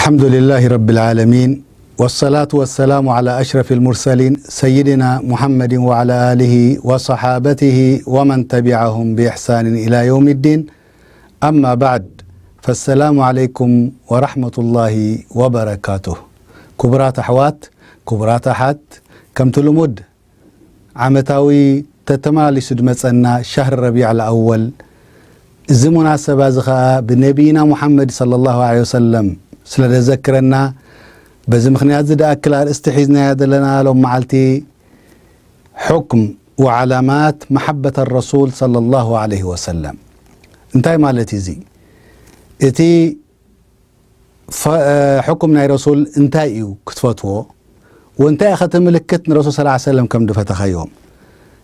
الحمد لله رب العالمين، والصلاة والسلام على أشرف المرسلين سيدنا محمد وعلى آله وصحابته ومن تبعهم بإحسان إلى يوم الدين. أما بعد، فالسلام عليكم ورحمة الله وبركاته. ክቡራት ኣሕዋት፣ ክቡራት ኣሓት፣ ከምቲ ልሙድ ዓመታዊ ተተመላሊሱ ዝመጸና ሻህሪ ረቢዕ ኣልኣወል፣ እዚ ሙናሰባ እዚ ኸኣ ብነቢይና ሙሓመድ ሰለላሁ ዐለይሂ ወሰለም ስለ ዘዘክረና፣ በዚ ምኽንያት እዚ ደኣክል ኣርእስቲ ሒዝናያ ዘለና ሎም መዓልቲ፣ حكم وعلامات محبة الرسول صلى الله عليه وسلم። እንታይ ማለት እዩ እዚ? እቲ ፈ-፣ እ፣ ሕኩም ናይ ረሱል እንታይ እዩ ክትፈትዎ? ወእንታይ ኢኸ እቲ ምልክት ንረሱል ሰለላሁ ዐለይሂ ወሰለም ከም ድፈተኻዮም?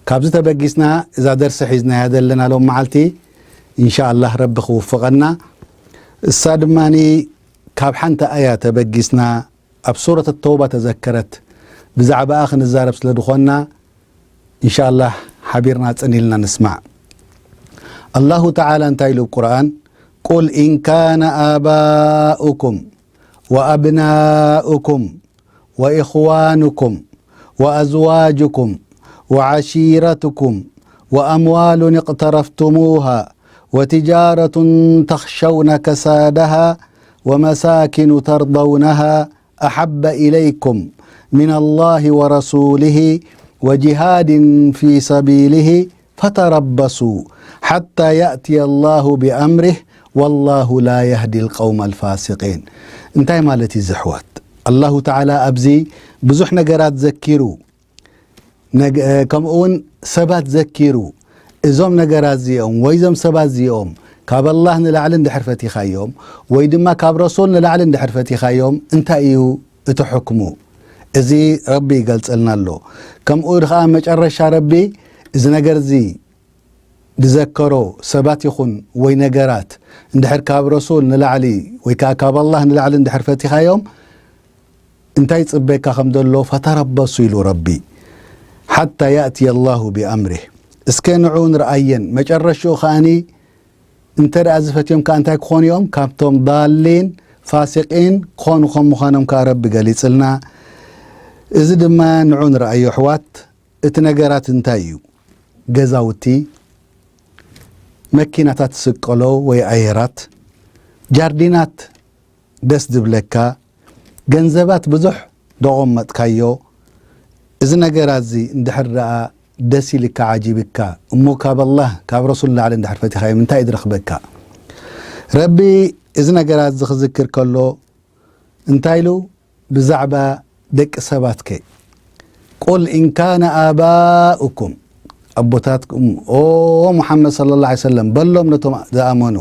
ካብዚ ተበጊስና እዛ ደርሲ ሒዝናያ ዘለና ሎም መዓልቲ፣ ኢንሻኣላህ ረቢ ክውፍቐና። እሳ ድማኒ ካብ ሓንቲ ኣያ ተበጊስና ኣብ ሱረት ተውባ ተዘከረት ብዛዕባኣ ክንዛረብ ስለ ዝኾንና፣ ኢንሻኣላህ ሓቢርና ጽን ኢልና ንስማዕ። ኣላሁ ተዓላ እንታይ ኢሉ ኣብ ቁርኣን? قل إن كان آباؤكم وأبناؤكم وإخوانكم وأزواجكم وعشيرتكم وأموال اقترفتموها وتجارة تخشون كسادها ومساكن ترضونها أحب إليكم من الله ورسوله وجهاد في سبيله فتربصوا حتى يأتي الله بأمره والله لا يهدي القوم الفاسقين. እንታይ ማለት እዩ እዚ ኣሕዋት? ኣላሁ ተዓላ ኣብዚ ብዙሕ ነገራት ዘኪሩ፣ ነግ-፣ እ፣ ከምኡ እውን ሰባት ዘኪሩ፣ እዞም ነገራት እዚኦም ወይ እዞም ሰባት እዚኦም ካብ ኣላህ ንላዕሊ እንድሕር ፈቲኻዮም ወይ ድማ ካብ ረሱል ንላዕሊ እንድሕር ፈቲኻዮም እንታይ እዩ እቲ ሕክሙ? እዚ ረቢ ይገልጸልና ኣሎ። ከምኡ ከዓ መጨረሻ ረቢ እዚ ነገር እዚ ዝዘከሮ ሰባት ይኹን ወይ ነገራት እንድሕር ካብ ረሱል ንላዕሊ ወይ ከዓ ካብ ኣላህ ንላዕሊ እንድሕር ፈቲኻዮም እንታይ ይጽበየካ ከም ዘሎ ፈተረበሱ ኢሉ ረቢ። ሓታ ያእትየ ኣላሁ ቢኣምሪህ። እስከ ንዑ ንርኣየን መጨረሽኡ ከኣኒ እንተ ደኣ ዝፈትዮም ከኣ እንታይ ክኾኑ እዮም? ካብቶም ዳሊን ፋሲቂን ክኾኑ ከም ምዃኖም ከኣ ረቢ ገሊጽልና። እዚ ድማ ንዑ ንርኣዮ ኣሕዋት። እቲ ነገራት እንታይ እዩ? ገዛውቲ፣ መኪናታት ስቀሎ ወይ ኣየራት፣ ጃርዲናት ደስ ዝብለካ፣ ገንዘባት ብዙሕ ደቖመጥካዮ፣ እዚ ነገራት እዚ እንድሕር ደኣ ደስ ኢልካ ዓጂብካ፣ እሞ ካብ ኣላህ ካብ ረሱል ላዕሊ እንድሕር ፈቲኻዮም እንታይ እዩ ዝረኽበካ? ረቢ እዚ ነገራት እዚ ክዝክር ከሎ እንታይ ኢሉ? ብዛዕባ ደቂ ሰባትከ ቁል ኢን ካነ ኣባኡኩም፣ ኣቦታትኩም፣ ኦ ሙሓመድ ሰለላሁ ዐለይሂ ወሰለም በሎም ነቶም ዝኣመኑ፣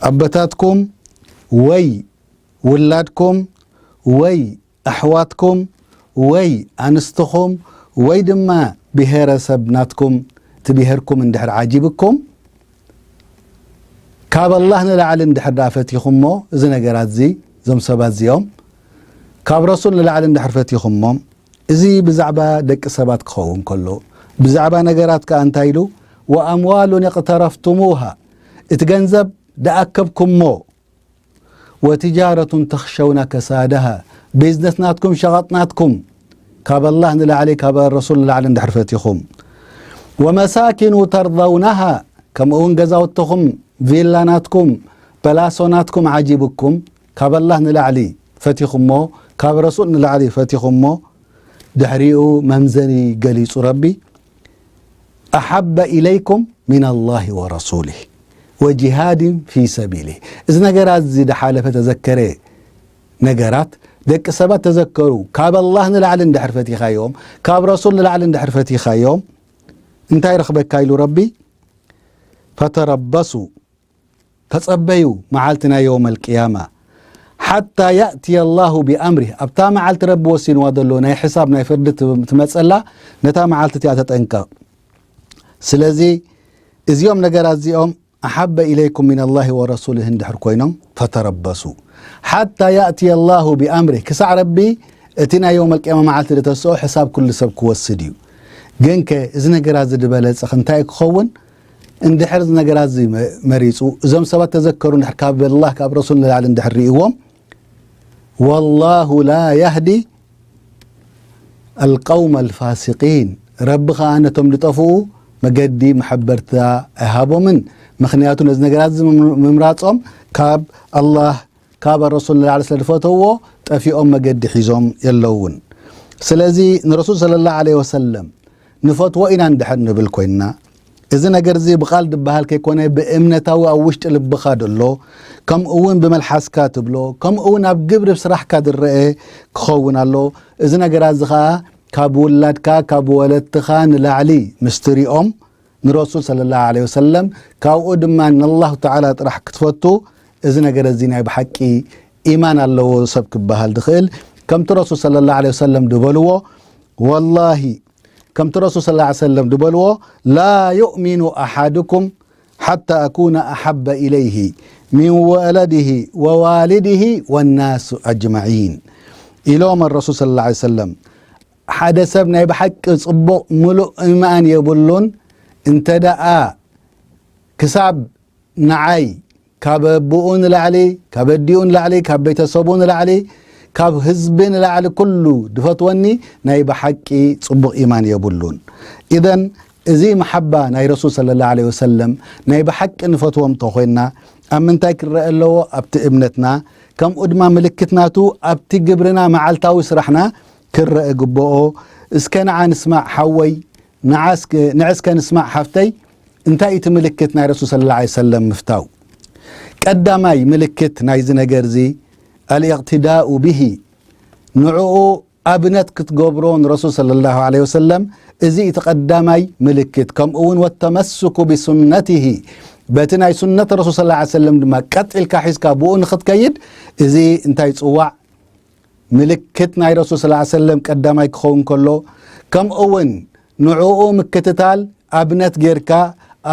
ኣቦታትኩም ወይ ውላድኩም ወይ ኣሕዋትኩም ወይ ኣንስትኹም ወይ ድማ ብሄረሰብ ናትኩም፣ እቲ ብሄርኩም እንድሕር ዓጂብኩም፣ ካብ ኣላህ ንላዕሊ እንድሕር ደኣ ፈቲኹሞ፣ እዚ ነገራት እዚ፣ እዞም ሰባት እዚኦም ካብ ረሱል ንላዕሊ እንድሕር ፈቲኹሞም፣ እዚ ብዛዕባ ደቂ ሰባት ክኸውን ከሎ፣ ብዛዕባ ነገራት ከኣ እንታይ ኢሉ? ወኣምዋሉን እቅተረፍቱሙሃ፣ እቲ ገንዘብ ደኣከብኩሞ፣ ወትጃረቱን ተኽሸውና ከሳደሃ፣ ቢዝነስ ናትኩም፣ ሸቐጥ ናትኩም፣ ካብ ኣላህ ንላዕሊ፣ ካብ ረሱል ንላዕሊ እንድሕር ፈቲኹም፣ ወመሳኪኑ ተርደውናሃ፣ ከምኡ እውን ገዛውትኹም፣ ቪላ ናትኩም፣ በላሶ ናትኩም ዓጂብኩም፣ ካብ ኣላህ ንላዕሊ ፈቲኹሞ፣ ካብ ረሱል ንላዕሊ ፈቲኹሞ፣ ድሕሪኡ መምዘኒ ገሊጹ ረቢ፣ ኣሓበ ኢለይኩም ሚነላሂ ወረሱሊህ ወጂሃድን ፊ ሰቢሊህ። እዚ ነገራት እዚ ድሓለፈ ተዘከረ ነገራት፣ ደቂ ሰባት ተዘከሩ። ካብ ኣላህ ንላዕሊ እንድሕር ፈቲኻዮም፣ ካብ ረሱል ንላዕሊ እንድሕር ፈቲኻዮም፣ እንታይ ረኽበካ ኢሉ ረቢ? ፈተረበሱ፣ ተጸበዩ፣ መዓልቲ ናይ የውመል ቅያማ፣ ሓታ ያእትየ ኣላሁ ቢኣምሪህ፣ ኣብታ መዓልቲ ረቢ ወሲንዋ ዘሎ ናይ ሕሳብ ናይ ፍርዲ ት-፣ ትመጸላ፣ ነታ መዓልቲ እቲኣ ተጠንቀቕ። ስለዚ እዚኦም ነገራት እዚኦም ኣሓበ ኢለይኩም ሚነላሂ ወረሱሊህ እንድሕር ኮይኖም፣ ፈተረበሱ ሓታ ያእትየ ኣላሁ ቢኣምሪህ፣ ክሳዕ ረቢ እቲ ናይ የውመል ቅያማ መዓልቲ ዝተስኦ ሕሳብ ኩሉ ሰብ ክወስድ እዩ። ግንከ እዚ ነገራት እዚ ዝበለጸ እንታይ ክኸውን? እንድሕር እዚ ነገራት እዚ መ-፣ መሪጹ፣ እዞም ሰባት ተዘከሩ እንድሕር ካብ ኣላህ ካብ ረሱል ንላዕሊ እንድሕር ርእይዎም፣ والله لا يهدي القوم الفاسقين. ረቢ ኸዓ ነቶም ዝጠፍኡ መገዲ መሐበርታ ኣይሃቦምን። ምኽንያቱ ነዚ ነገራት እዚ ምም-፣ ምምራጾም ካብ ኣላህ ካብ ረሱል ላ ስለ ዝፈተውዎ ጠፊኦም መገዲ ሒዞም የለውን። ስለዚ ንረሱል ሰለላሁ ዐለይሂ ወሰለም ንፈትዎ ኢና እንድሕር ንብል ኮይንና፣ እዚ ነገር እዚ ብቓል ዝበሃል ከይኮነ ብእምነታዊ ኣብ ውሽጢ ልብኻ ደሎ፣ ከምኡ እውን ብመልሓስካ ትብሎ፣ ከምኡ እውን ኣብ ግብሪ ስራሕካ ዝረአ ክኸውን ኣሎ። እዚ ነገራት እዚ ኸዓ ካብ ውላድካ ካብ ወለድትኻ ንላዕሊ ምስ ትሪኦም ንረሱል ሰለላሁ ዐለይሂ ወሰለም፣ ካብኡ ድማ ንኣላሁ ተዓላ ጥራሕ ክትፈቱ፣ እዚ ነገር እዚ ናይ ብሓቂ ኢማን ኣለዎ ሰብ ክበሃል ዝኽእል። ከምቲ ረሱል ሰለላሁ ዐለይሂ ወሰለም ዝበልዎ፣ ወላሂ ከምቲ ረሱል ሰለላሁ ዐለይሂ ወሰለም ዝበልዎ፣ لا يؤمن أحدكم حتى أكون أحب إليه من ولده ووالده والناس أجمعين ኢሎም ረሱል ሰለላሁ ዐለይሂ ወሰለም። ሓደ ሰብ ናይ ብሓቂ ጽቡቕ ምሉእ ኢማን የብሉን እንተ ደኣ ክሳብ ንዓይ ካብ ኣቦኡ ንላዕሊ፣ ካብ ኣዲኡ ንላዕሊ፣ ካብ ቤተሰቡ ንላዕሊ፣ ካብ ህዝቢ ንላዕሊ ኩሉ ድፈትወኒ ናይ ብሓቂ ጽቡቕ ኢማን የብሉን። ኢዘን እዚ መሓባ ናይ ረሱል ሰለላሁ ዐለይሂ ወሰለም ናይ ብሓቂ ንፈትዎም እንተኾይንና ኣብ ምንታይ ክረአ ኣለዎ? ኣብቲ እምነትና፣ ከምኡ ድማ ምልክት ናቱ ኣብቲ ግብርና መዓልታዊ ስራሕና ክረአ ግብኦ። እስከ ንዓ ንስማዕ ሓወይ፣ ንዓስከ-፣ ንዕስከ ንስማዕ ሓፍተይ፣ እንታይ እዩ እቲ ምልክት ናይ ረሱል ሰለላሁ ዐለይሂ ወሰለም ምፍታው? ቀዳማይ ምልክት ናይዚ ነገር እዚ፣ الإقتداء به፣ ንዕኡ ኣብነት ክትገብሮ ንረሱል ሰለላሁ ዐለይሂ ወሰለም፣ እዚ እቲ ቀዳማይ ምልክት። ከምኡ እውን والتمسك بسنته፣ በቲ ናይ ሱነት ረሱል ሰለላሁ ዐለይሂ ወሰለም ድማ ቀጥ ኢልካ ሒዝካ ብኡ ንኽትከይድ፣ እዚ እንታይ ይጽዋዕ? ምልክት ናይ ረሱል ሰለላሁ ዐለይሂ ወሰለም ቀዳማይ ክኸውን ከሎ፣ ከምኡ እውን ንዕኡ ምክትታል ኣብነት ጌርካ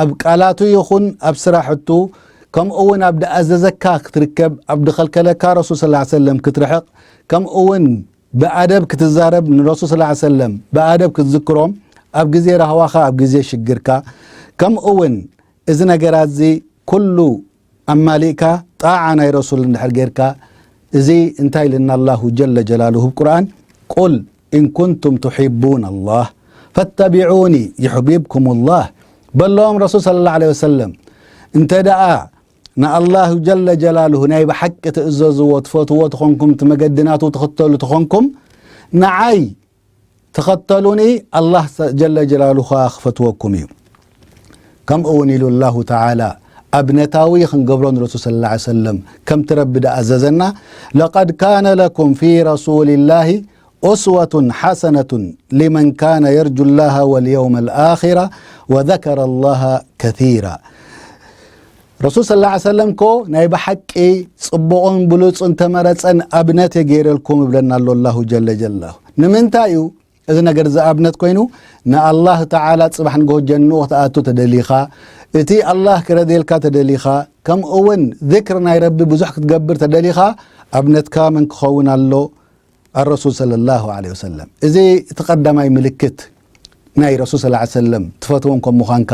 ኣብ ቃላቱ ይኹን ኣብ ስራሕቱ፣ ከምኡ እውን ኣብ ድኣዘዘካ ክትርከብ፣ ኣብ ድኸልከለካ ረሱል ሰለላሁ ዐለይሂ ወሰለም ክትርሕቕ፣ ከምኡ እውን ብኣደብ ክትዛረብ፣ ንረሱል ሰለላሁ ዐለይሂ ወሰለም ብኣደብ ክትዝክሮም፣ ኣብ ግዜ ራህዋኻ፣ ኣብ ግዜ ሽግርካ፣ ከምኡ እውን እዚ ነገራት እዚ ኩሉ ኣማሊእካ ጣዓ ናይ ረሱል እንድሕር ጌርካ፣ እዚ እንታይ ኢልና ኣላሁ ጀለ ጀላሉ ኣብ ቁርኣን፣ قل إن كنتم تحبون الله فاتبعوني يحببكم الله በሎም ረሱል ሰለላሁ ዐለይሂ ወሰለም። እንተ ደኣ ንኣላሁ ጀለ ጀላሉ ናይ ብሓቂ ትእዘዝዎ፣ ትፈትዎ ተኾንኩም፣ እቲ መገዲ ናቱ ትኽተሉ ተኾንኩም፣ ንዓይ ተኸተሉኒ፣ ኣላህ ጀለ ጀላሉ ኸዓ ክፈትወኩም እዩ። ከምኡ እውን ኢሉ ኣላሁ ተዓላ ኣብነታዊ ክንገብሮ ንረሱል ሰለላሁ ዐለይሂ ወሰለም ከምቲ ረቢ ደኣዘዘና፣ لقد كان لكم في رسول الله أسوة حسنة لمن كان يرجو الله واليوم الآخر وذكر الله كثيرا። ረሱል ሰለላሁ ዐለይሂ ወሰለም እኮ ናይ ብሓቂ ጽቡቕን ብሉጽን ተመረጸን ኣብነት እየ ገይረልኩም ይብለና ኣሎ ኣላሁ ጀለ ጀላሁ። ንምንታይ እዩ እዚ ነገር እዚ ኣብነት ኮይኑ? ንኣላህ ተዓላ ጽባሕ ንግሆ ጀንኡ ክትኣቱ ተደሊኻ፣ እቲ ኣላህ ክረድየልካ ተደሊኻ፣ ከምኡ እውን ዚክር ናይ ረቢ ብዙሕ ክትገብር ተደሊኻ፣ ኣብነትካ መን ክኸውን ኣሎ? ኣረሱል ሰለላሁ ዐለይሂ ወሰለም። እዚ እቲ ቀዳማይ ምልክት ናይ ረሱል ሰለላሁ ዐለይሂ ወሰለም ትፈትዎም ከም ምዃንካ፣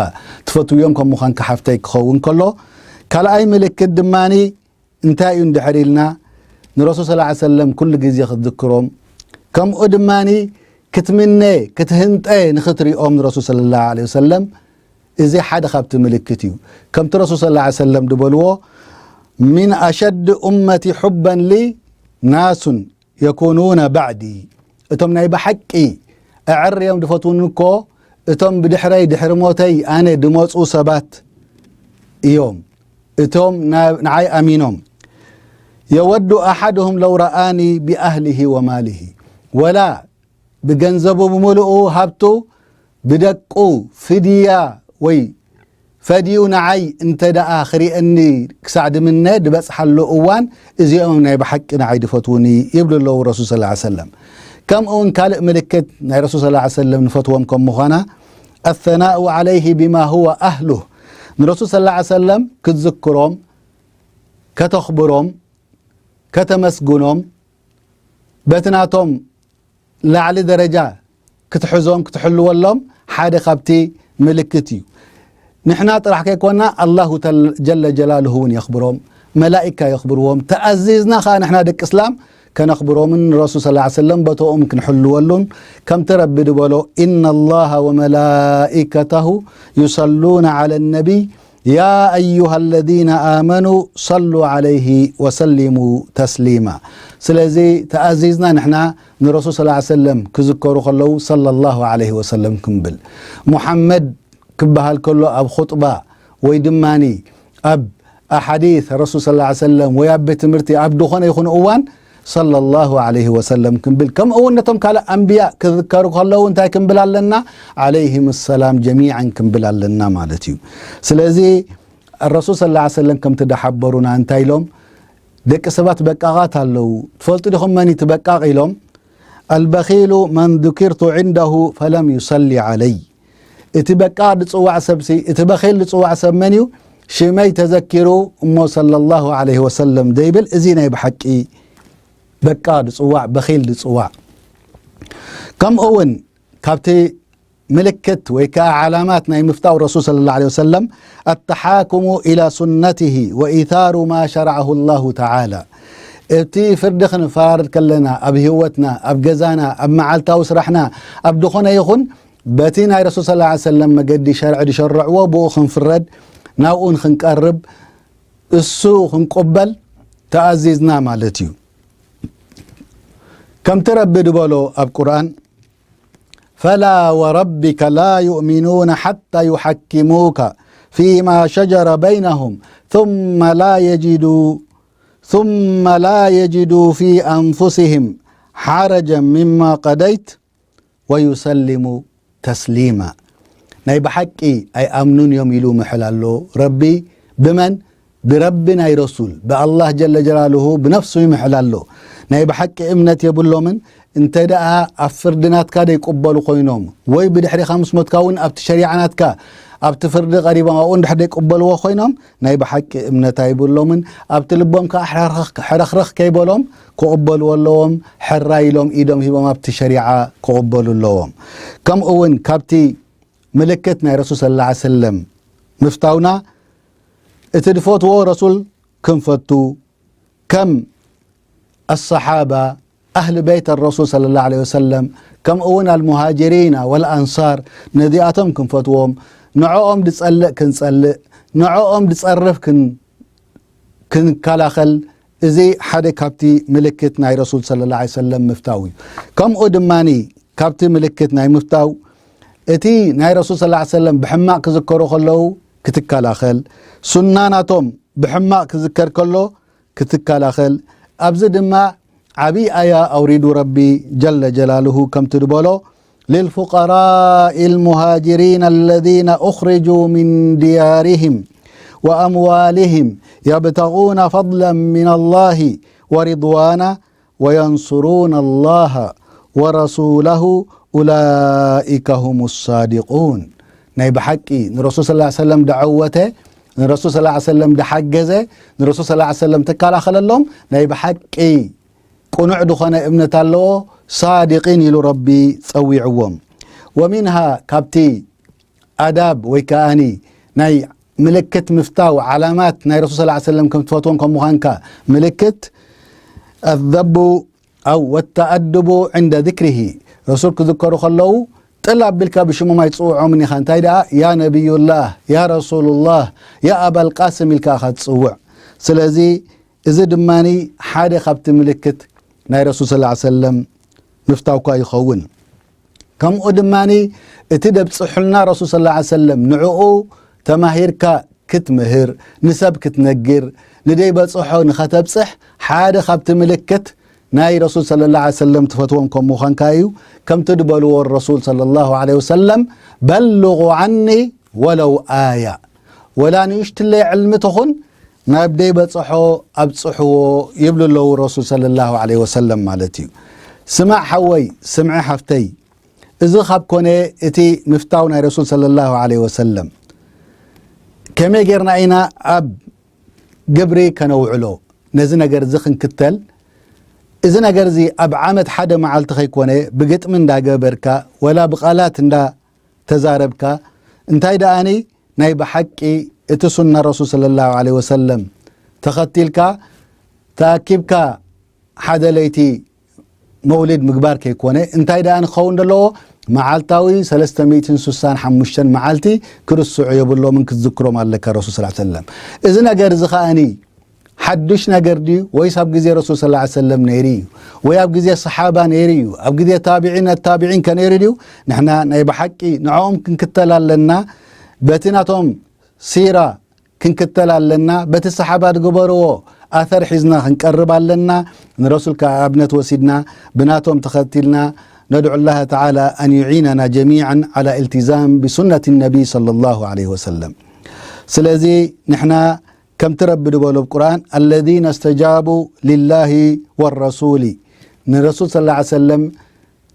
ትፈትውዮም ከም ምዃንካ ሓፍተይ ክኸውን ከሎ፣ ካልኣይ ምልክት ድማኒ እንታይ እዩ እንድሕር ኢልና፣ ንረሱል ሰለላሁ ዐለይሂ ወሰለም ኩሉ ግዜ ክትዝክሮም፣ ከምኡ ድማኒ ክትምነ፣ ክትህንጠ ንኽትሪኦም ንረሱል ሰለላሁ ዐለይሂ ወሰለም፣ እዚ ሓደ ካብቲ ምልክት እዩ። ከምቲ ረሱል ሰለላሁ ዐለይሂ ወሰለም ዝበልዎ፣ من أشد أمتي حبا لي ناس يكونون بعدي، እቶም ናይ ብሓቂ ኣዐርዮም ዝፈትውኒ እኮ እቶም ብድሕረይ፣ ድሕሪ ሞተይ ኣነ ዝመፁ ሰባት እዮም። እቶም ና-፣ ንዓይ ኣሚኖም። يود أحدهم لو رآني بأهله وماله، ወላ ብገንዘቡ ብምሉኡ ሃብቱ ብደቁ ፍድያ ወይ ፈድዩ ንዓይ እንተ ደኣ ክርእየኒ ክሳዕ ድምነ ድበጽሓሉ እዋን፣ እዚኦም ናይ ብሓቂ ንዓይ ድፈትዉኒ ይብሉ ኣለዉ ረሱል ሰለላሁ ዐለይሂ ወሰለም። ከምኡ እውን ካልእ ምልክት ናይ ረሱል ሰለላሁ ዐለይሂ ወሰለም ንፈትዎም ከም ምዃና፣ الثناء عليه بما هو أهله፣ ንረሱል ሰለላሁ ዐለይሂ ወሰለም ክትዝክሮም፣ ከተኽብሮም፣ ከተመስግኖም፣ በቲ ናቶም ላዕሊ ደረጃ ክትሕዞም ክትሕልወሎም ሓደ ካብቲ ምልክት እዩ። ንሕና ጥራሕ ከይኮና ኣላሁ ተል-፣ ጀለ ጀላልሁ እውን የኽብሮም፣ መላኢካ የኽብርዎም። ተኣዚዝና ኸዓ ንሕና ደቂ እስላም ከነኽብሮምን ንረሱል ሰለላሁ ዐለይሂ ወሰለም ቦታኦም ክንሕልወሉን፣ ከምቲ ረቢ ዝበሎ፣ "ኢነ ላሃ ወመላኢከተሁ ዩሰሉነ ዐለ ነቢይ፣ ያ ኣዩሃ ለዚነ ኣመኑ ሰሉ ዐለይሂ ወሰሊሙ ተስሊማ።" ስለዚ ተኣዚዝና ንሕና ንረሱል ሰለላሁ ዐለይሂ ወሰለም ክዝከሩ ከለዉ ሰለላሁ ዐለይሂ ወሰለም ክንብል፣ ሙሓመድ ክበሃል ከሎ ኣብ ኹጥባ ወይ ድማኒ ኣብ ኣሓዲስ ረሱል ሰለላሁ ዐለይሂ ወሰለም ወይ ኣብ ቤት ትምህርቲ ኣብ ዝኾነ ይኹን እዋን ሰለላሁ ዐለይሂ ወሰለም ክንብል፣ ከምኡ እውን ነቶም ካልእ ኣንብያ ክዝከሩ ከለዉ እንታይ ክንብል ኣለና? ዐለይሂም ሰላም ጀሚዓን ክንብል ኣለና ማለት እዩ። ስለዚ ረሱል ሰለላሁ ዐለይሂ ወሰለም ከምቲ ደሓበሩና እንታይ ኢሎም? ደቂ ሰባት በቃቓት ኣለዉ። ትፈልጡ ዲኹም መን እዩ እቲ በቃቕ ኢሎም? "ኣልበኺሉ መን ذكرت عنده فلم يصل علي." እቲ በቃቕ ዝጽዋዕ ሰብሲ፣ እቲ በኺል ዝጽዋዕ ሰብ መን እዩ? ሽመይ ተዘኪሩ እሞ ሰለላሁ ዐለይሂ ወሰለም ዘይብል፣ እዚ ናይ ብሓቂ በቃቕ ዝጽዋዕ፣ በኺል ዝጽዋዕ። ከምኡ እውን ካብቲ ምልክት ወይ ከኣ ዓላማት ናይ ምፍታው ረሱል ሰለላሁ ዐለይሂ ወሰለም፣ "ኣተሓኩሙ ኢላ ሱነቲሂ ወኢታሩ ማ ሸረዐሁ ላሁ ተዓላ።" እቲ ፍርዲ ክንፈራረድ ከለና፣ ኣብ ህይወትና፣ ኣብ ገዛና፣ ኣብ መዓልታዊ ስራሕና፣ ኣብ ዝኾነ ይኹን፣ በቲ ናይ ረሱል ሰለላሁ ዐለይሂ ወሰለም መገዲ ሸርዒ ዝሸረዕዎ ብኡ ክንፍረድ፣ ናብኡ ንክንቀርብ፣ እሱ ክንቁበል ተኣዚዝና ማለት እዩ። ከምቲ ረቢ ዝበሎ ኣብ ቁርኣን፣ "ፈላ ወረቢከ ላ ዩእሚኑነ ሓታ ዩሓኪሙከ ፊማ ሸጀረ በይነሁም ثመ ላ የጅዱ ثመ ላ የጅዱ ፊ ኣንፉሲሂም ሓረጀን ሚማ ቀደይት ወዩሰሊሙ ተስሊማ።" ናይ ብሓቂ ኣይኣምኑን እዮም ኢሉ ምሕል ኣሎ ረቢ። ብመን? ብረቢ ናይ ረሱል፣ ብኣላህ ጀለ ጀላልሁ ብነፍሱ ይምሕል ኣሎ። ናይ ብሓቂ እምነት የብሎምን። እንተ ደኣ ኣብ ፍርዲ ናትካ ደይቅበሉ ኮይኖም፣ ወይ ብድሕሪኻ ምስ ሞትካ እውን ኣብቲ ሸሪዓ ናትካ ኣብቲ ፍርዲ ቀሪቦም ኣብኡ እንድሕር ደይቅበልዎ ኮይኖም፣ ናይ ብሓቂ እምነት ኣይብሎምን። ኣብቲ ልቦም ከኣ ሕረኽረኽ፣ ሕረኽረኽ ከይበሎም ክቕበልዎ ኣለዎም። ሕራይ ኢሎም ኢዶም ሂቦም ኣብቲ ሸሪዓ ክቕበሉ ኣለዎም። ከምኡ እውን ካብቲ ምልክት ናይ ረሱል ሰለላሁ ዐለይሂ ወሰለም ምፍታውና፣ እቲ ዝፈትዎ ረሱል ክንፈቱ፣ ከም ኣሰሓባ፣ ኣህሊ ቤት ረሱል ሰለላሁ ዐለይሂ ወሰለም፣ ከምኡ እውን ኣልሙሃጅሪና ወልኣንሳር፣ ነዚኣቶም ክንፈትዎም፣ ንዕኦም ዝጸልእ ክንጸልእ፣ ንዕኦም ዝጸርፍ ክን-፣ ክንከላኸል፣ እዚ ሓደ ካብቲ ምልክት ናይ ረሱል ሰለላሁ ዐለይሂ ወሰለም ምፍታው እዩ። ከምኡ ድማኒ ካብቲ ምልክት ናይ ምፍታው፣ እቲ ናይ ረሱል ሰለላሁ ዐለይሂ ወሰለም ብሕማቕ ክዝከሩ ከለዉ ክትከላኸል፣ ሱና ናቶም ብሕማቕ ክዝከር ከሎ ክትከላኸል፣ ኣብዚ ድማ ዓብዪ ኣያ ኣውሪዱ ረቢ ጀለ ጀላልሁ ከምቲ ዝበሎ፣ للفقراء المهاجرين الذين أخرجوا من ديارهم وأموالهم يبتغون فضلا من الله ورضوانا وينصرون الله ورسوله أولئك هم الصادقون። ናይ ብሓቂ ንረሱል ሰለላሁ ዐለይሂ ወሰለም ደዓወተ፣ ንረሱል ሰለላሁ ዐለይሂ ወሰለም ደሓገዘ፣ ንረሱል ሰለላሁ ዐለይሂ ወሰለም ተከላኸለሎም ናይ ብሓቂ ቅኑዕ ዝኾነ እምነት ኣለዎ፣ ሳዲቂን ኢሉ ረቢ ጸዊዕዎም። ወሚንሃ፣ ካብቲ ኣዳብ ወይ ከኣኒ ናይ ምልክት ምፍታው ዓላማት ናይ ረሱል ሰለላሁ ዐለይሂ ወሰለም ከም ትፈትዎም ከም ምዃንካ ምልክት፣ ኣዘቡ ኣው ወተኣድቡ ዕንደ ዚክሪሂ፣ ረሱል ክዝከሩ ከለዉ ጥል ኣቢልካ ብሽሞም ኣይትጽውዖምን ኢኻ። እንታይ ደኣ፣ ያ ነቢዩላህ፣ ያ ረሱሉላህ፣ ያ ኣባልቃስም ኢልካ ኢኻ ትጽውዕ። ስለዚ እዚ ድማኒ ሓደ ካብቲ ምልክት ናይ ረሱል ሰለላሁ ዐለይሂ ወሰለም ምፍታውካ ይኸውን። ከምኡ ድማኒ እቲ ደብጽሑልና ረሱል ሰለላሁ ዐለይሂ ወሰለም ንዕኡ ተማሂርካ ክትምህር፣ ንሰብ ክትነግር፣ ንደይበጽሖ ንኸተብጽሕ ሓደ ካብቲ ምልክት ናይ ረሱል ሰለላሁ ዐለይሂ ወሰለም ትፈትዎም ከም ምዃንካ እዩ። ከምቲ ዝበልዎ ረሱል ሰለላሁ ዐለይሂ ወሰለም፣ "በልጉ ዐኒ ወለው ኣያ"፣ ወላ ንእሽትለይ ዕልሚ ትኹን ናብ ደይበጽሖ ኣብጽሕዎ ይብሉ ኣለዉ ረሱል ሰለላሁ ዐለይሂ ወሰለም ማለት እዩ። ስማዕ ሓወይ፣ ስምዒ ሓፍተይ፣ እዚ ካብ ኮነ እቲ ምፍታው ናይ ረሱል ሰለላሁ ዐለይሂ ወሰለም ከመይ ጌርና ኢና ኣብ ግብሪ ከነውዕሎ? ነዚ ነገር እዚ ክንክተል፣ እዚ ነገር እዚ ኣብ ዓመት ሓደ መዓልቲ ከይኮነ ብግጥሚ እንዳገበርካ ወላ ብቓላት እንዳ ተዛረብካ፣ እንታይ ደኣኒ ናይ ብሓቂ እቲ ሱና ረሱል ሰለላሁ ዐለይሂ ወሰለም ተኸቲልካ ተኣኪብካ ሓደ ለይቲ መውሊድ ምግባር ከይኮነ፣ እንታይ ደኣ ንክኸውን ዘለዎ? መዓልታዊ ሰለስተ ሚእትን ስሳን ሓሙሽተን መዓልቲ ክርስዑ የብሎምን ክትዝክሮም ኣለካ ረሱል ሰለላሁ ዐለይሂ ወሰለም። እዚ ነገር እዚ ከኣኒ ሓዱሽ ነገር ድዩ? ወይስ ኣብ ግዜ ረሱል ሰለላሁ ዐለይሂ ወሰለም ነይሩ እዩ? ወይ ኣብ ግዜ ሰሓባ ነይሩ እዩ? ኣብ ግዜ ታቢዒን ኣታቢዒን ከ ነይሩ ድዩ? ንሕና ናይ ብሓቂ ንዕኦም ክንክተል ኣለና። በቲ ናቶም ሲራ ክንክተል ኣለና። በቲ ሰሓባ ዝገበርዎ ኣሰር ሒዝና ክንቀርብ ኣለና። ንረሱል ከኣ ኣብነት ወሲድና ብናቶም ተኸቲልና ندعو الله تعالى أن يعيننا جميعا على التزام بسنة النبي صلى الله عليه وسلم። ስለዚ ንሕና ከምቲ ረቢ ዝበሎ ኣብ ቁርኣን الذين استجابوا لله والرسول ንረሱል ሰለላሁ ዐለይሂ ወሰለም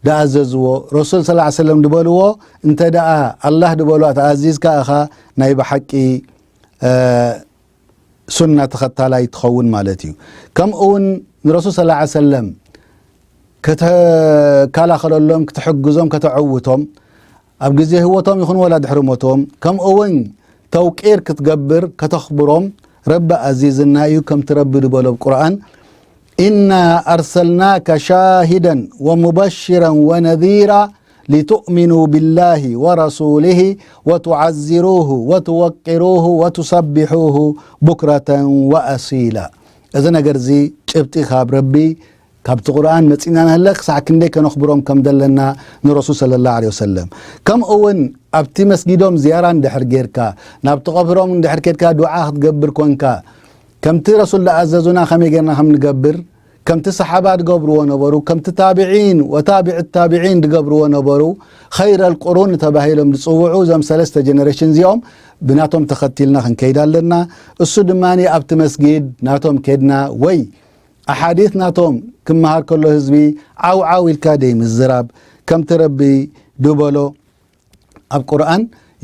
ዝኣዘዝዎ፣ ረሱል ሰለላሁ ዐለይሂ ወሰለም ዝበልዎ፣ እንተ ደኣ ኣላህ ዝበሎ ተኣዚዝካ ኢኻ ናይ ብሓቂ እ፣ ሱና ተኸታላይ ትኸውን ማለት እዩ። ከምኡ እውን ንረሱል ሰለላሁ ዐለይሂ ወሰለም ከተከላኸለሎም፣ ክትሕግዞም፣ ከተዐውቶም ኣብ ግዜ ህይወቶም ይኹን ወላ ድሕሪ ሞቶም፣ ከምኡ እውን ተውቂር ክትገብር፣ ከተኽብሮም ረቢ ኣዚዝና እዩ። ከምቲ ረቢ ዝበሎ ኣብ ቁርኣን إنا أرسلناك شاهدا ومبشرا ونذيرا لتؤمنوا بالله ورسوله وتعزروه وتوقروه وتسبحوه بكرة وأصيلا። እዚ ነገር እዚ ጭብጢ ካብ ረቢ ካብቲ ቁርኣን መጺእና ንህለ ክሳዕ ክንደይ ከነኽብሮም ከም ዘለና ንረሱል ሰለላሁ ዐለይሂ ወሰለም። ከምኡ እውን ኣብቲ መስጊዶም ዝያራ እንድሕር ጌርካ፣ ናብቲ ቀብሮም እንድሕር ኬድካ ዱዓ ክትገብር ኮንካ፣ ከምቲ ረሱል ዝኣዘዙና ከመይ ጌርና ከም ንገብር፣ ከምቲ ሰሓባ ዝገብርዎ ነበሩ፣ ከምቲ ታብዒን ወታብዒ ታብዒን ዝገብርዎ ነበሩ፣ ኸይረል ቁሩን ተባሂሎም ዝጽውዑ እዞም ሰለስተ ጀነሬሽን እዚኦም ብናቶም ተኸቲልና ክንከይድ ኣለና። እሱ ድማ ኣብቲ መስጊድ ናቶም ኬድና ወይ ኣሓዲት ናቶም ክመሃር ከሎ ህዝቢ ዓው ዓው ኢልካ ደይ ምዝራብ፣ ከምቲ ረቢ ድበሎ ኣብ ቁርኣን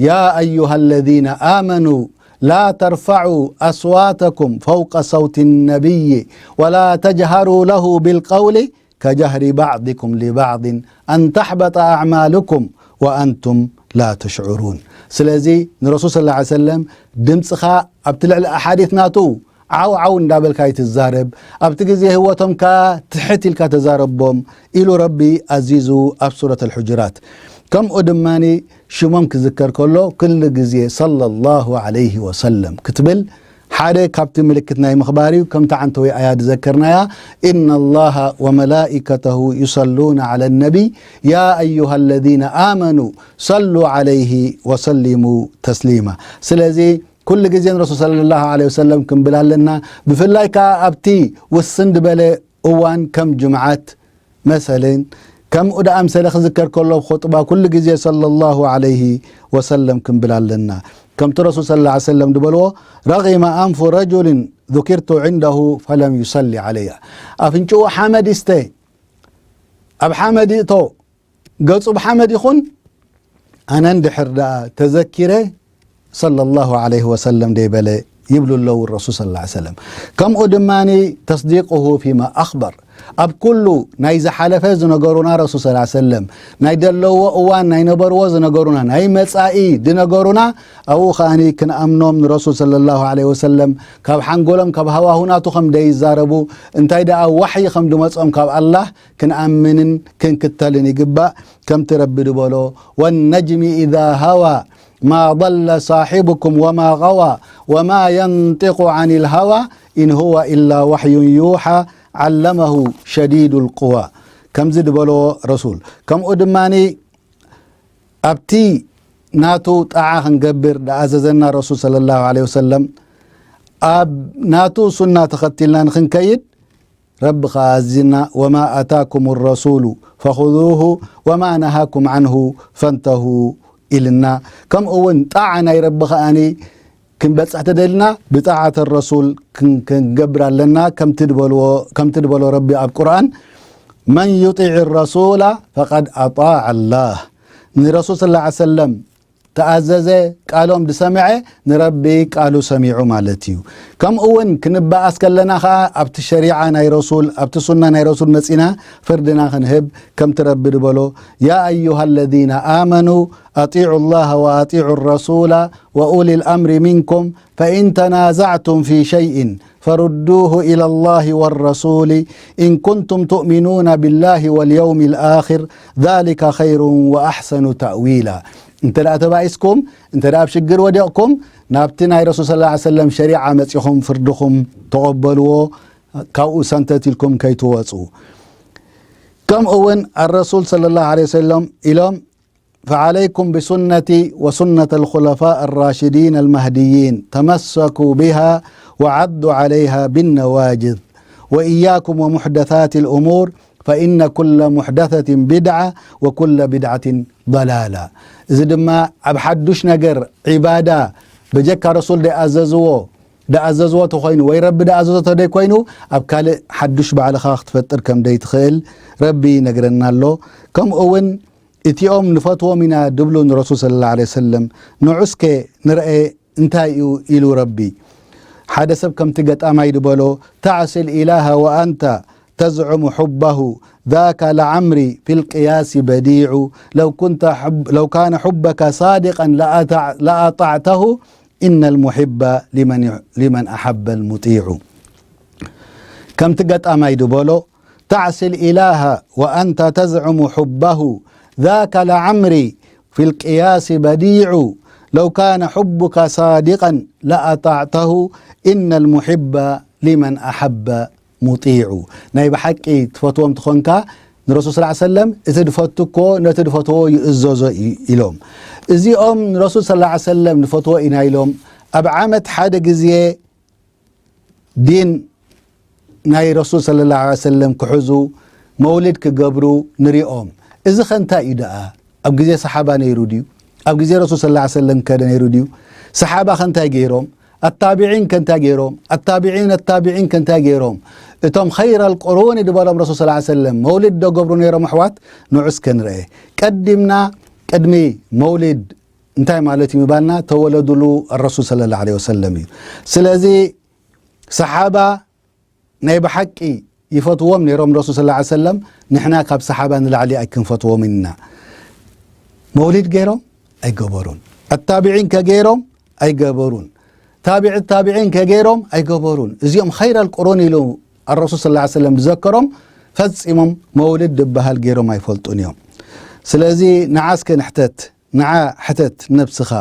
يا أيها الذين آمنوا لا ترفعوا أصواتكم فوق صوت النبي ولا تجهروا له بالقول كجهر بعضكم لبعض أن تحبط أعمالكم وأنتم لا تشعرون። ስለዚ ንረሱል ሰለላሁ ዐለይሂ ወሰለም ድምፅኻ ኣብቲ ልዕሊ ኣሓዲት ናቱ ዓው ዓው እንዳበልካ ኣይትዛረብ፣ ኣብቲ ግዜ ህይወቶም ከኣ ትሕት ኢልካ ተዛረቦም ኢሉ ረቢ ኣዚዙ ኣብ ሱረት ኣልሑጁራት። ከምኡ ድማ ሽሞም ክዝከር ከሎ ኩሉ ግዜ ሰለላሁ ዐለይሂ ወሰለም ክትብል ሓደ ካብቲ ምልክት ናይ ምኽባር እዩ። ከምቲ ዓንተወይ ኣያ ዝዘከርናያ إن الله وملائكته يصلون على النبي يا أيها الذين آمنوا صلوا عليه وسلموا تسليما። ስለዚ ኩሉ ግዜ ንረሱል ሰለላሁ ዐለይሂ ወሰለም ክንብል ኣለና። ብፍላይ ከኣ ኣብቲ ውስን ዝበለ እዋን ከም ጅምዓት መሰልን ከምኡ ደኣ ምሰለ ክዝከር ከሎ ኹጥባ ኩሉ ግዜ ሰለላሁ ዐለይሂ ወሰለም ክንብል ኣለና። ከምቲ ረሱል ሰለላሁ ዐለይሂ ወሰለም ዝበልዎ رغم أنف رجل ذكرت عنده فلم يصل علي። ኣፍንጭኡ ሓመድ ይስተ፣ ኣብ ሓመድ ይእቶ፣ ገጹ ብሓመድ ይኹን፣ ኣነ እንድሕር ደኣ ተዘኪረ ሰለላሁ ዐለይሂ ወሰለም ደይበለ ይብሉ ኣለዉ ረሱል ሰለላሁ ዐለይሂ ወሰለም። ከምኡ ድማ تصديقه فيما أخبر ኣብ ኩሉ ናይ ዝሓለፈ ዝነገሩና ረሱል ሰለላሁ ዐለይሂ ወሰለም፣ ናይ ደለዎ እዋን ናይ ነበርዎ ዝነገሩና፣ ናይ መጻኢ ዝነገሩና ኣብኡ ከኣ ክንኣምኖም ንረሱል ሰለላሁ ዐለይሂ ወሰለም ካብ ሓንጎሎም ካብ ሃዋሁ ናቱ ከም ደይዛረቡ እንታይ ደኣ ዋሕይ ከም ድመጾም ካብ ኣላህ ክንኣምንን ክንክተልን ይግባእ። ከምቲ ረቢ ድበሎ والنجم إذا هوى ما ضل صاحبكم وما غوى وما ينطق عن الهوى إن هو إلا وحي يوحى علمه شديد القوى ከምዚ ድበሎ ረሱል። ከምኡ ድማ ኣብቲ ናቱ ጣዓ ክንገብር ደኣዘዘና ረሱል ሰለላሁ ዐለይሂ ወሰለም ኣብ ናቱ ሱና ተኸቲልና ንኽንከይድ ረቢ ከኣ ኣዚና وما آتاكم الرسول فخذوه وما نهاكم عنه فانتهوا ኢልና። ከምኡ እውን ጣዓ ናይ ረቢ ከኣኒ ክንበጽሕ ተደልና ብጣዓት ረሱል ክን- ክንገብር ኣለና። ከምቲ ድበልዎ ከምቲ ድበሎ ረቢ ኣብ ቁርኣን من يطع الرسول فقد أطاع الله ንረሱል ሰለላሁ ዐለይሂ ወሰለም ተኣዘዘ፣ ቃሎም ዝሰምዐ ንረቢ ቃሉ ሰሚዑ ማለት እዩ። ከምኡ እውን ክንበኣስ ከለና ኸዓ ኣብቲ ሸሪዓ ናይ ረሱል፣ ኣብቲ ሱና ናይ ረሱል መጺና ፍርድና ክንህብ፣ ከምቲ ረቢ ዝበሎ፣ يا أيها الذين آمنوا أطيعوا الله وأطيعوا الرسول وأولي الأمر منكم فإن تنازعتم في شيء فردوه إلى الله والرسول إن كنتم تؤمنون بالله واليوم الآخر ذلك خير وأحسن تأويلا. እንተ ደኣ ተባኢስኩም፣ እንተ ደኣ ኣብ ሽግር ወዲቕኩም፣ ናብቲ ናይ ረሱል ሰለላሁ ዐለይሂ ወሰለም ሸሪዓ መጺኹም ፍርድኹም ተቐበልዎ፣ ካብኡ ሰንተት ኢልኩም ከይትወጹ። ከምኡ እውን ኣረሱል ሰለላሁ ዐለይሂ ወሰለም ኢሎም፣ فعليكم بسنتي وسنة الخلفاء الراشدين المهديين تمسكوا بها وعضوا عليها بالنواجذ وإياكم ومحدثات الأمور فإن كل محدثة بدعة وكل بدعة ضلالة። እዚ ድማ ኣብ ሓዱሽ ነገር ዒባዳ ብጀካ ረሱል ደኣዘዝዎ ደኣዘዝዎ ተኾይኑ ወይ ረቢ ደኣዘዞ ተደይ ኮይኑ ኣብ ካልእ ሓዱሽ ባዕልኻ ክትፈጥር ከም ደይትኽእል ረቢ ይነግረና ኣሎ። ከምኡ እውን እቲኦም ንፈትዎም ኢና ድብሉ ንረሱል ሰለላሁ ዐለይሂ ወሰለም ንዑ እስከ ንርአ እንታይ እዩ ኢሉ ረቢ። ሓደ ሰብ ከምቲ ገጣማይ ድበሎ تعصي الإله وأنت تزعم حبه ذاك لعمري في القياس بديع لو كنت حب لو كان حبك صادقا لأطع لأطعته إن المحب لمن لمن أحب المطيع ከምቲ ገጣማይ ድበሎ تعصي الإله وأنت تزعم حبه ذاك لعمري في القياس بديع لو كان حبك صادقا لأطعته إن المحب لمن أحب مطيع ናይ ብሓቂ ትፈትዎም ትኾንካ ንረሱል ስ ሰለም እቲ ድፈቱ እኮ ነቲ ድፈትዎ ይእዘዞ ኢሎም። እዚኦም ንረሱል ስ ሰለም ንፈትዎ ኢና ኢሎም ኣብ ዓመት ሓደ ግዜ ዲን ናይ ረሱል ሰለላሁ ዐለይሂ ወሰለም ክሕዙ መውሊድ ክገብሩ ንሪኦም። እዚ ኸ እንታይ እዩ ደኣ? ኣብ ግዜ ሰሓባ ነይሩ ድዩ? ኣብ ግዜ ረሱል ሰለላሁ ዐለይሂ ወሰለም ከ ነይሩ ድዩ? ሰሓባ ኸ እንታይ ገይሮም? ኣታቢዒን ከ እንታይ ገይሮም? ኣታቢዒን ኣታቢዒን ከ እንታይ ገይሮም? እቶም ኸይረል ቁሩን ዝበሎም ረሱል ሰለላሁ ዐለይሂ ወሰለም መውሊድ ዶ ገብሩ ነይሮም ኣሕዋት? ንዑ እስከ ንርአ። ቀዲምና ቅድሚ መውሊድ እንታይ ማለት እዩ ምባልና ተወለዱሉ ረሱል ሰለላሁ ዐለይሂ ወሰለም እዩ። ስለዚ ሰሓባ ናይ ብሓቂ ይፈትዎም ነይሮም ረሱል ሰለላሁ ዐለይሂ ወሰለም፣ ንሕና ካብ ሰሓባ ንላዕሊ ኣይክንፈትዎም ኢና። መውሊድ ገይሮም ኣይገበሩን። ኣታቢዒን ከ ገይሮም ኣይገበሩን። ታቢዒ ታቢዒን ከ ገይሮም ኣይገበሩን። እዚኦም ኸይረል ቁሩን ኢሉ ኣረሱል ሰለላሁ ዐለይሂ ወሰለም ዝዘከሮም ፈጺሞም መውሊድ ዝበሃል ገይሮም ኣይፈልጡን እዮም። ስለዚ ንዓ እስከ ንሕተት፣ ንዓ ሕተት ነብስኻ፣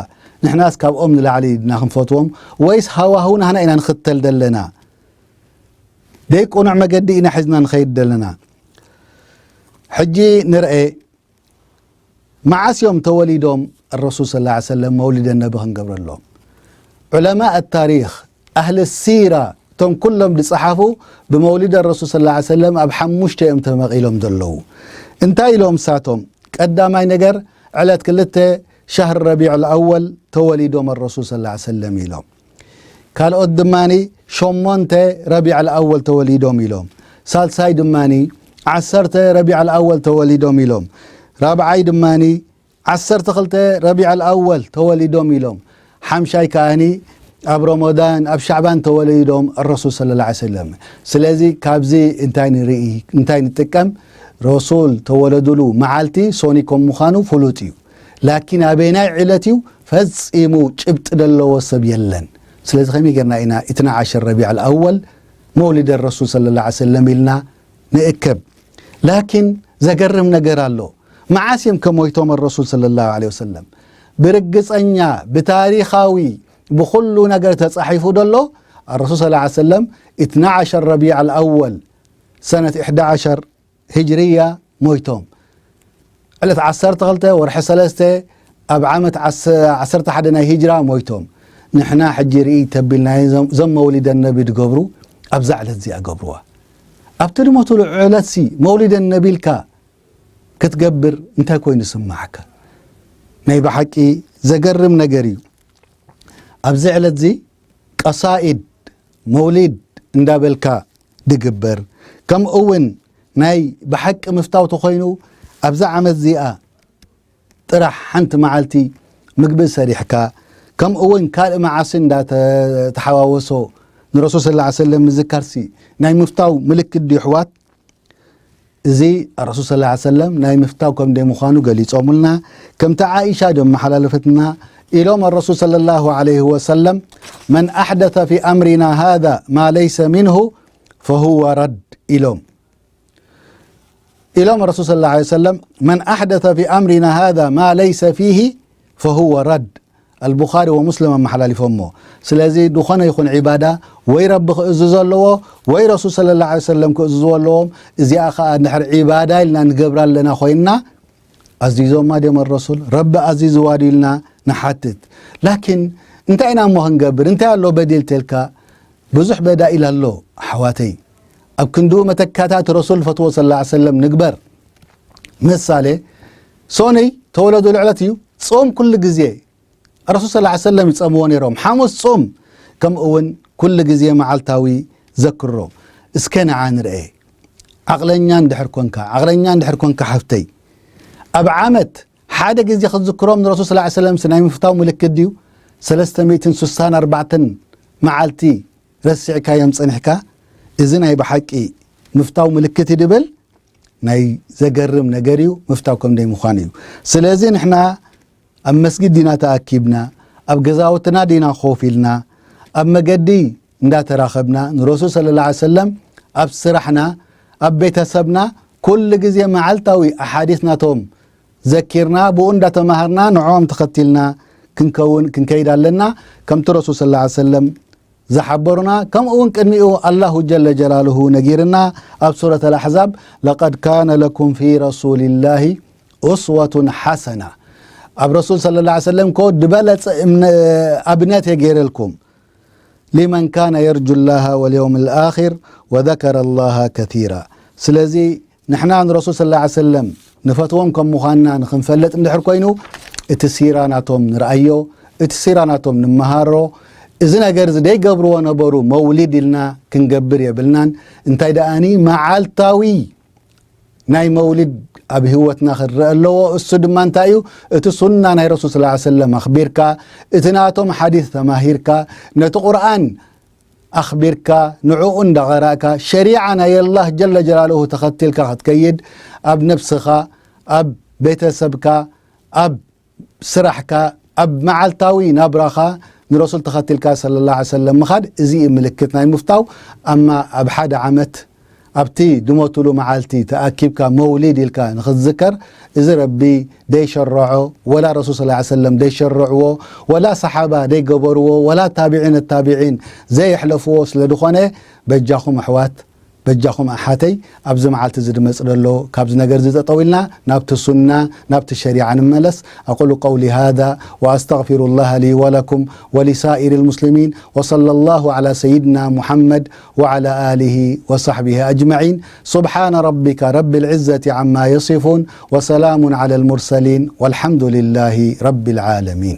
ንሕናስ ካብኦም ንላዕሊ ድና ክንፈትዎም ወይስ ሃዋህው ናህና ኢና ንኽተል ዘለና? ደይ ቅኑዕ መገዲ ኢና ሒዝና ንኸይድ ዘለና? ሕጂ ንርኤ፣ መዓስ እዮም ተወሊዶም ረሱል ሰለላሁ ዐለይሂ ወሰለም መውሊደ ነቢ ክንገብረሎም? ዑለማእ ታሪኽ ኣህሊ ሲራ እቶም ኩሎም ዝጸሓፉ ብመውሊድ ረሱል ሰለላሁ ዐለይሂ ወሰለም ኣብ ሓሙሽተ እዮም ተመቒሎም ዘለዉ። እንታይ ኢሎም እሳቶም? ቀዳማይ ነገር ዕለት ክልተ ሸህር ረቢዕ ኣወል ተወሊዶም ረሱል ሰለላሁ ዐለይሂ ወሰለም ኢሎም። ካልኦት ድማኒ ሸሞንተ ረቢዕ ኣወል ተወሊዶም ኢሎም። ሳልሳይ ድማኒ ዓሰርተ ረቢዕ ኣወል ተወሊዶም ኢሎም። ራብዓይ ድማኒ ዓሰርተ ክልተ ረቢዕ ኣወል ተወሊዶም ኢሎም። ሓምሻይ ከኣኒ ኣብ ረመዳን ኣብ ሻዕባን ተወሊዶም ረሱል ሰለላሁ ዐለይሂ ወሰለም። ስለዚ ካብዚ እንታይ ንርኢ፣ እንታይ ንጥቀም? ረሱል ተወለዱሉ መዓልቲ ሶኒ ከም ምዃኑ ፍሉጥ እዩ። ላኪን ኣበየናይ ዕለት እዩ ፈጺሙ ጭብጢ ዘለዎ ሰብ የለን። ስለዚ ከመይ ጌርና ኢና ኢትና ዓሸር ረቢዕ ኣወል መውሊደ ረሱል ሰለላሁ ዐለይሂ ወሰለም ኢልና ንእከብ? ላኪን ዘገርም ነገር ኣሎ። መዓስ እዮም ከ ሞይቶም ኣረሱል ሰለላሁ ዐለይሂ ወሰለም? ብርግጸኛ፣ ብታሪኻዊ፣ ብኹሉ ነገር ተጻሒፉ ደሎ ኣረሱል ሰለላሁ ዐለይሂ ወሰለም ኢትና ዓሸር ረቢዕ ኣወል ሰነት ኢሕዳ ዓሸር ሂጅርያ ሞይቶም። ዕለት ዓሰርተ ክልተ ወርሒ ሰለስተ ኣብ ዓመት ዓስ-፣ ዓሰርተ ሓደ ናይ ሂጅራ ሞይቶም። ንሕና ሕጂ ርኢ ተቢልና ዘም-፣ ዘም መውሊደ ነቢ ድገብሩ ኣብዛ ዕለት እዚኣ ገብርዋ። ኣብቲ ድሞትሉ ዕለትሲ መውሊደ ነቢ ኢልካ ክትገብር እንታይ ኮይኑ ዝስምዓካ? ናይ ብሓቂ ዘገርም ነገር እዩ። ኣብዚ ዕለት እዚ ቀሳኢድ መውሊድ እንዳበልካ ድግበር፣ ከምኡ እውን ናይ ብሓቂ ምፍታው ተኾይኑ ኣብዛ ዓመት እዚኣ ጥራሕ ሓንቲ መዓልቲ ምግቢ ሰሪሕካ፣ ከምኡ እውን ካልእ መዓሲ እንዳተሓዋወሶ ንረሱል ሰለላሁ ዐለይሂ ወሰለም ምዝካርሲ ናይ ምፍታው ምልክት ድዩ ኣሕዋት? እዚ ረሱል ሰለላሁ ዐለይሂ ወሰለም ናይ ምፍታው ከም ደይ ምዃኑ ገሊጾምልና። ከምቲ ዓኢሻ ደመሓላለፈትና ኢሎም ረሱል ሰለላሁ ዐለይሂ ወሰለም፣ "መን ኣሕደተ ፊ ኣምሪና ሃዛ ማ ለይሰ ሚንሁ ፈሁወ ረድ" ኢሎም። ኢሎም ረሱል ሰለላሁ ዐለይሂ ወሰለም፣ "መን ኣሕደተ ፊ ኣምሪና ሃዛ ማ ለይሰ ፊሂ ፈሁወ ረድ" ኣልቡኻሪ ወሙስሊም ኣመሓላሊፎሞ። ስለዚ ዝኾነ ይኹን ዒባዳ ወይ ረቢ ክእዝዞ ኣለዎ ወይ ረሱል ሰለላሁ ዐለይሂ ወሰለም ክእዝዝዎ ኣለዎም። እዚኣ ኸኣ እንድሕር ዒባዳ ኢልና ንገብራ ኣለና ኮይንና፣ ኣዚዞማ ድዮም ረሱል? ረቢ ኣዚዝዋ ድዩ ኢልና ንሓትት። ላኪን እንታይ ኢና እሞ ክንገብር? እንታይ ኣሎ በዲል ተልካ? ብዙሕ በዳኢል ኣሎ ኣሕዋተይ። ኣብ ክንድኡ መተካታት ረሱል ፈትዎ ሰለላሁ ዐለይሂ ወሰለም ንግበር። ምሳሌ፣ ሶነይ ተወለዱ ልዕለት እዩ። ጾም ኩሉ ግዜ ረሱል ሰለላሁ ዐለይሂ ወሰለም ይጸምዎ ነይሮም። ሓሙስ ጾም፣ ከምኡ እውን ኩሉ ግዜ መዓልታዊ ዘክሮ። እስከ ንዓ ንርአ። ዓቕለኛ እንድሕር ኮንካ፣ ዓቕለኛ እንድሕር ኮንካ ሓፍተይ፣ ኣብ ዓመት ሓደ ግዜ ክትዝክሮም ንረሱል ሰለላሁ ዐለይሂ ወሰለም ናይ ምፍታው ምልክት ድዩ? ሰለስተ ሚእትን ስሳን ኣርባዕተን መዓልቲ ረሲዕካዮም ጸኒሕካ፣ እዚ ናይ ብሓቂ ምፍታው ምልክት እዩ ድብል ናይ ዘገርም ነገር እዩ። ምፍታው ከም ደይ ምዃን እዩ። ስለዚ ንሕና ኣብ መስጊድ ዲና ተኣኪብና፣ ኣብ ገዛውትና ዲና ኮፍ ኢልና፣ ኣብ መገዲ እንዳተራኸብና፣ ንረሱል ሰለላሁ ዐለይሂ ወሰለም ኣብ ስራሕና፣ ኣብ ቤተሰብና፣ ኩሉ ግዜ መዓልታዊ ኣሓዲስ ናቶም ዘኪርና፣ ብኡ እንዳተማሃርና፣ ንዕኦም ተኸቲልና ክንከውን፣ ክንከይድ ኣለና። ከምቲ ረሱል ሰለላሁ ዐለይሂ ወሰለም ዝሓበሩና፣ ከምኡ እውን ቅድሚኡ ኣላሁ ጀለ ጀላሉሁ ነጊርና ኣብ ሱረት ኣልኣሕዛብ፣ "ለቀድ ካነ ለኩም ፊ ረሱሊላሂ ኡስወቱን ሓሰና።" ኣብ ረሱል ሰለላሁ ዐለይሂ ወሰለም እኮ ዝበለጸ እምነ-፣ ኣብነት እየ ገይረልኩም። "ሊመን ካነ የርጁ ላሃ ወልየውም ልኣኺር ወዘከረ ላሃ ከሲራ።" ስለዚ ንሕና ንረሱል ሰለላሁ ዐለይሂ ወሰለም ንፈትዎም ከም ምዃንና ንኽንፈልጥ እንድሕር ኮይኑ፣ እቲ ሲራ ናቶም ንርኣዮ፣ እቲ ሲራ ናቶም ንመሃሮ። እዚ ነገር እዚ ደይገብርዎ ነበሩ፣ መውሊድ ኢልና ክንገብር የብልናን። እንታይ ደኣኒ መዓልታዊ ናይ መውሊድ ኣብ ህይወትና ክረአ ኣለዎ። እሱ ድማ እንታይ እዩ? እቲ ሱና ናይ ረሱል ሰለላሁ ዐለይሂ ወሰለም ኣኽቢርካ፣ እቲ ናቶም ሓዲስ ተማሂርካ፣ ነቲ ቁርኣን ኣኽቢርካ፣ ንዕኡ እንዳቐራእካ፣ ሸሪዓ ናይ ኣላህ ጀለ ጀላሉሁ ተኸቲልካ ክትከይድ፣ ኣብ ነብስኻ፣ ኣብ ቤተሰብካ፣ ኣብ ስራሕካ፣ ኣብ መዓልታዊ ናብራኻ ንረሱል ተኸቲልካ ሰለላሁ ዐለይሂ ወሰለም ምኻድ፣ እዚ እዩ ምልክት ናይ ምፍታው። ኣማ ኣብ ሓደ ዓመት ኣብቲ ድሞትሉ መዓልቲ ተኣኪብካ መውሊድ ኢልካ ንኽትዝከር፣ እዚ ረቢ ደይሸረዖ፣ ወላ ረሱል ሰለላሁ ዐለይሂ ወሰለም ደይሸረዕዎ፣ ወላ ሰሓባ ደይገበርዎ፣ ወላ ታቢዒን ታቢዒን ዘየሕለፍዎ ስለ ዝኾነ፣ በጃኹም ኣሕዋት፣ በጃኹም ኣሓተይ፣ ኣብዚ መዓልቲ እዚ ድመጽእ ዘሎ ካብዚ ነገር እዚ ጠጠው ኢልና ናብቲ ሱና፣ ናብቲ ሸሪዓ ንመለስ። أقول قولي هذا وأستغفر الله لي ولكم ولسائر المسلمين، وصلى الله على سيدنا محمد وعلى آله وصحبه أجمعين. سبحان ربك رب العزة عما يصفون، وسلام على المرسلين، والحمد لله رب العالمين.